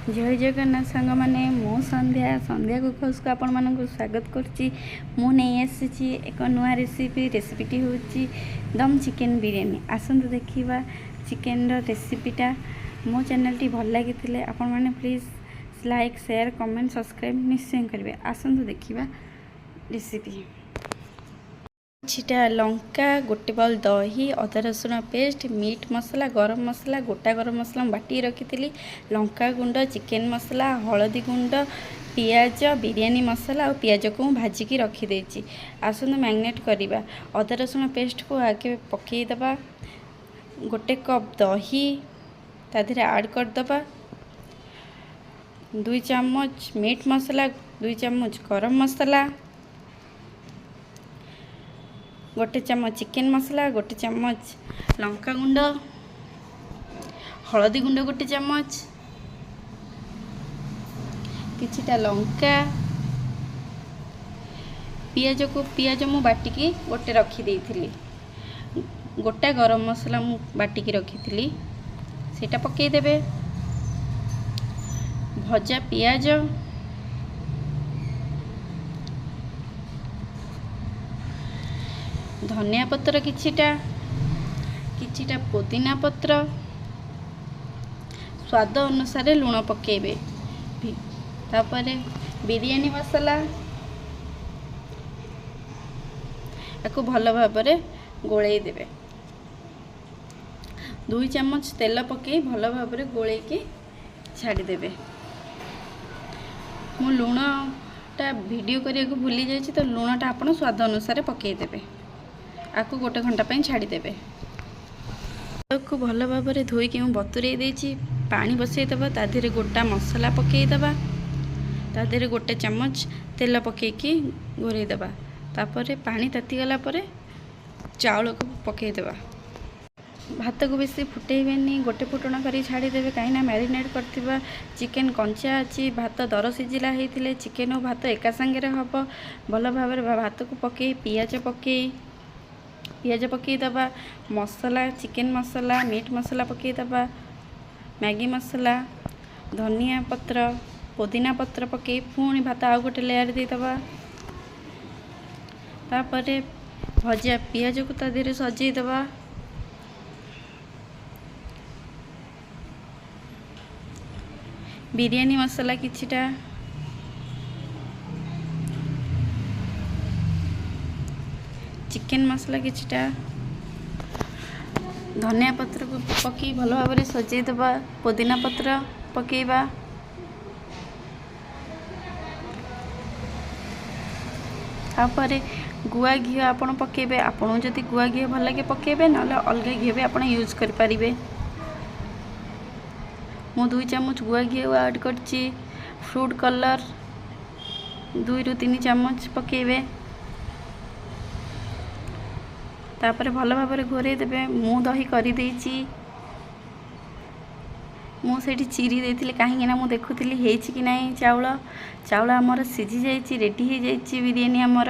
ଜୟ ଜଗନ୍ନାଥ ସାଙ୍ଗମାନେ, ମୁଁ ସନ୍ଧ୍ୟା, ସନ୍ଧ୍ୟା କୁକ୍ ହାଉସ୍କୁ ଆପଣମାନଙ୍କୁ ସ୍ୱାଗତ କରୁଛି। ମୁଁ ନେଇ ଆସିଛି ଏକ ନୂଆ ରେସିପି। ରେସିପିଟି ହେଉଛି ଦମ୍ ଚିକେନ୍ ବିରିୟାନୀ। ଆସନ୍ତୁ ଦେଖିବା ଚିକେନ୍ର ରେସିପିଟା। ମୋ ଚ୍ୟାନେଲ୍ଟି ଭଲ ଲାଗିଥିଲେ ଆପଣମାନେ please like, share, comment, subscribe ନିଶ୍ଚୟ କରିବେ। ଆସନ୍ତୁ ଦେଖିବା ରେସିପି। କିଛିଟା ଲଙ୍କା, ଗୋଟେ ବାଉଲ୍ ଦହି, ଅଦା ରସୁଣ ପେଷ୍ଟ, ମିଟ୍ ମସଲା, ଗରମ ମସଲା, ଗୋଟା ଗରମ ମସଲା ମୁଁ ବାଟିକି ରଖିଥିଲି, ଲଙ୍କା ଗୁଣ୍ଡ, ଚିକେନ୍ ମସଲା, ହଳଦୀ ଗୁଣ୍ଡ, ପିଆଜ, ବିରିୟାନୀ ମସଲା ଆଉ ପିଆଜକୁ ମୁଁ ଭାଜିକି ରଖିଦେଇଛି। ଆସନ୍ତୁ ମ୍ୟାରିନେଟ୍ କରିବା। ଅଦା ରସୁଣ ପେଷ୍ଟକୁ ଆଗେ ପକାଇଦେବା। ଗୋଟେ କପ୍ ଦହି ତା ଦେହରେ ଆଡ଼୍ କରିଦେବା। 2 ଚାମଚ ମିଟ୍ ମସଲା, 2 ଚାମଚ ଗରମ ମସଲା, 1 ଚାମଚ ଚିକେନ୍ ମସଲା, 1 ଚାମଚ ଲଙ୍କା ଗୁଣ୍ଡ, ହଳଦୀ ଗୁଣ୍ଡ 1 ଚାମଚ, କିଛିଟା ଲଙ୍କା, ପିଆଜକୁ, ପିଆଜ ମୁଁ ବାଟିକି ଗୋଟେ ରଖିଦେଇଥିଲି। ଗୋଟା ଗରମ ମସଲା ମୁଁ ବାଟିକି ରଖିଥିଲି, ସେଇଟା ପକାଇଦେବେ। ଭଜା ପିଆଜ, ଧନିଆ ପତ୍ର କିଛିଟା, କିଛିଟା ପୋଦିନା ପତ୍ର, ସ୍ୱାଦ ଅନୁସାରେ ଲୁଣ ପକାଇବେ। ତାପରେ ବିରିୟାନୀ ମସଲା। ତାକୁ ଭଲ ଭାବରେ ଗୋଳେଇ ଦେବେ। 2 ଚାମଚ ତେଲ ପକାଇ ଭଲ ଭାବରେ ଗୋଳେଇକି ଛାଡ଼ିଦେବେ। ମୁଁ ଲୁଣଟା ଭିଡ଼ିଓ କରିବାକୁ ଭୁଲି ଯାଇଛି, ତ ଲୁଣଟା ଆପଣ ସ୍ୱାଦ ଅନୁସାରେ ପକାଇଦେବେ। ଆକୁ ଗୋଟେ ଘଣ୍ଟା ପାଇଁ ଛାଡ଼ିଦେବେ। ତାକୁ ଭଲ ଭାବରେ ଧୋଇକି ମୁଁ ବତୁରେଇ ଦେଇଛି। ପାଣି ବସେଇଦେବା। ତା ଦେହରେ ଗୋଟା ମସଲା ପକାଇଦେବା। ତା ଦେହରେ 1 ଚାମଚ ତେଲ ପକାଇକି ଘୋରେଇ ଦେବା। ତାପରେ ପାଣି ତାତିଗଲା ପରେ ଚାଉଳକୁ ପକାଇଦେବା। ଭାତକୁ ବେଶୀ ଫୁଟେଇବେନି, ଗୋଟେ ଫୁଟଣ କରି ଛାଡ଼ିଦେବେ, କାହିଁକିନା ମ୍ୟାରିନେଟ୍ କରିଥିବା ଚିକେନ୍ କଞ୍ଚା ଅଛି। ଭାତ ଦର ସିଝିଲା ହେଇଥିଲେ ଚିକେନ୍ ଓ ଭାତ ଏକା ସାଙ୍ଗରେ ହେବ। ଭଲ ଭାବରେ ଭାତକୁ ପକାଇ ପିଆଜ ପକାଇଦେବା। ମସଲା, ଚିକେନ୍ ମସଲା, ମିଟ୍ ମସଲା ପକାଇଦେବା, ମ୍ୟାଗି ମସଲା, ଧନିଆ ପତ୍ର, ପୋଦିନା ପତ୍ର ପକାଇ ପୁଣି ଭାତ ଆଉ ଗୋଟେ ଲେୟାର୍ ଦେଇଦେବା। ତାପରେ ଭଜା ପିଆଜକୁ ତା ଦେହରେ ସଜେଇଦେବା। ବିରିୟାନୀ ମସଲା କିଛିଟା, ଚିକେନ୍ ମସଲା କିଛିଟା, ଧନିଆ ପତ୍ରକୁ ପକାଇ ଭଲ ଭାବରେ ସଜେଇଦେବା। ପୋଦିନା ପତ୍ର ପକାଇବା। ତାପରେ ଗୁଆ ଘିଅ ଆପଣ ପକାଇବେ। ଆପଣଙ୍କୁ ଯଦି ଗୁଆ ଘିଅ ଭଲ ଲାଗେ ପକାଇବେ, ନହେଲେ ଅଲଗା ଘିଅ ବି ଆପଣ ୟୁଜ୍ କରିପାରିବେ। ମୁଁ 2 ଚାମଚ ଗୁଆ ଘିଅ ଆଡ଼୍ କରିଛି। ଫ୍ରୁଟ୍ କଲର୍ 2ରୁ 3 ଚାମଚ ପକାଇବେ। ତାପରେ ଭଲ ଭାବରେ ଘୋରେଇ ଦେବେ। ମୁଁ ଦହି କରିଦେଇଛି। ମୁଁ ସେଇଠି ଚିରି ଦେଇଥିଲି, କାହିଁକିନା ମୁଁ ଦେଖୁଥିଲି ହେଇଛି କି ନାହିଁ ଚାଉଳ। ଚାଉଳ ଆମର ସିଝି ଯାଇଛି, ରେଡ଼ି ହେଇଯାଇଛି ବିରିୟାନୀ ଆମର।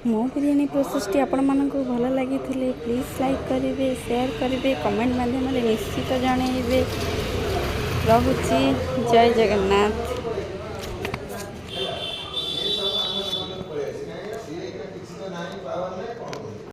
ମୋ ବିରିୟାନୀ ପ୍ରୋସେସ୍ଟି ଆପଣମାନଙ୍କୁ ଭଲ ଲାଗିଥିଲେ ପ୍ଲିଜ୍ ଲାଇକ୍ କରିବେ, ସେୟାର କରିବେ, କମେଣ୍ଟ ମାଧ୍ୟମରେ ନିଶ୍ଚିତ ଜଣାଇବେ। ରହୁଛି, ଜୟ ଜଗନ୍ନାଥ।